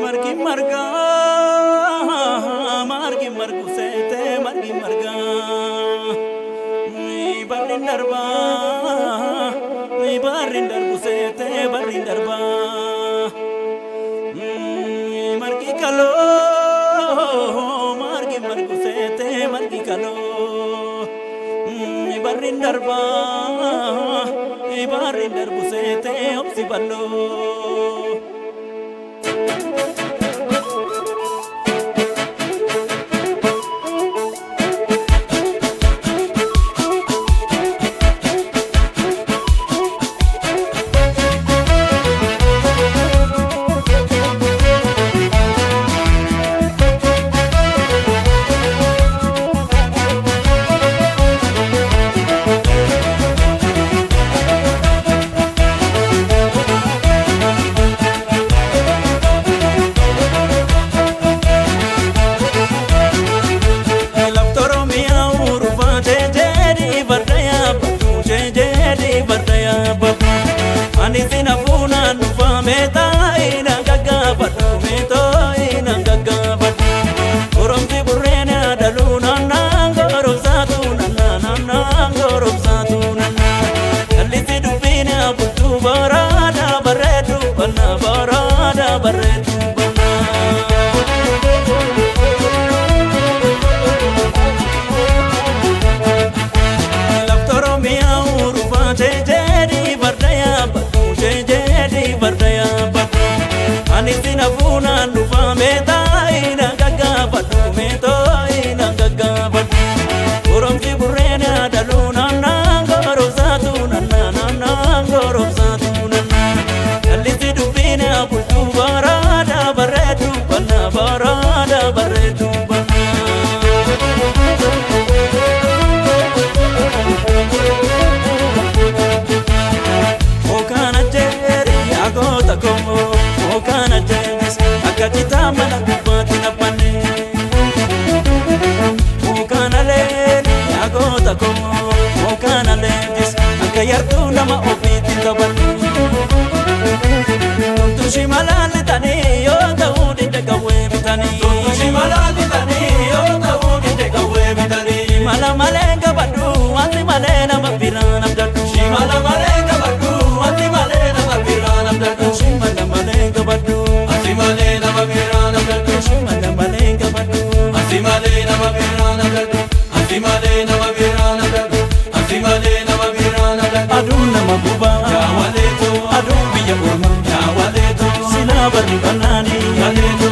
Margi marga, margi margu seete margi marga. Barri darba, barri darbu seete barri darba. Margi kaloo, margi margu seete margi kaloo. Barri darba, barri darbu seete obsi balloo. Lafti Oromiyaa urufaa jeejeedhi farda yaabbatu jeejeedhi farda yaabbatu. Ani sina fuunaan dhufaa meetaa na gaggaafadhu meetoo na gaggaafadhu. Goromsi burreen yaadaluu naannaa goromsaatu naannaa naannaa goromsaatu naannaa. Kallisi dubbiin bultuu baraada bareedu bal'aa baraada bareedu bal'aa. Lafti Oromiyaa urufaa jeejeedhi farda yaabbatu jeejeedhi farda yaabbatu. Ani sina fuunaan dhufaa meetaa na gaggaafadhu meetoo na gaggaafadhu. Goromsi burreen yaadaluu naannaa goromsaatu naannaa naannaa goromsaatu naannaa. Kallisi dubbiin bultuu baraada bareedu bal'aa baraada bareedu bal'aa. Mokaana jeeri yaagota komoo mokaana jeeris akka citaa mana gubbaatti nabbanne. Mokaana leeni yaagota komoo mokaana leenjis akka yartuu nama ofiitti taphanne. Tumtushi malaallitanii yoo ta'uu didde qawwee bitanii. Tumtushi malaallitanii yoo ta'uu didde qawwee bitanii. Mala malee qabadhu wanti malee nama biraan abdadhu. Shimala malee qabadhu wanti malee nama biraan abdadhu. Shimala malee qabadhu. Ati malee nama biraan abdadhu. Shimala malee qabadhu. Ati malee nama biraan abdadhu. Ati malee nama biraan abdadhu. Ati malee nama biraan abdadhu. Aduun nama gubaa. Yaawaleetoo Aduun biyya ormaa. yaawaleetoo Silaa barri bal'aanii. yaleetoo.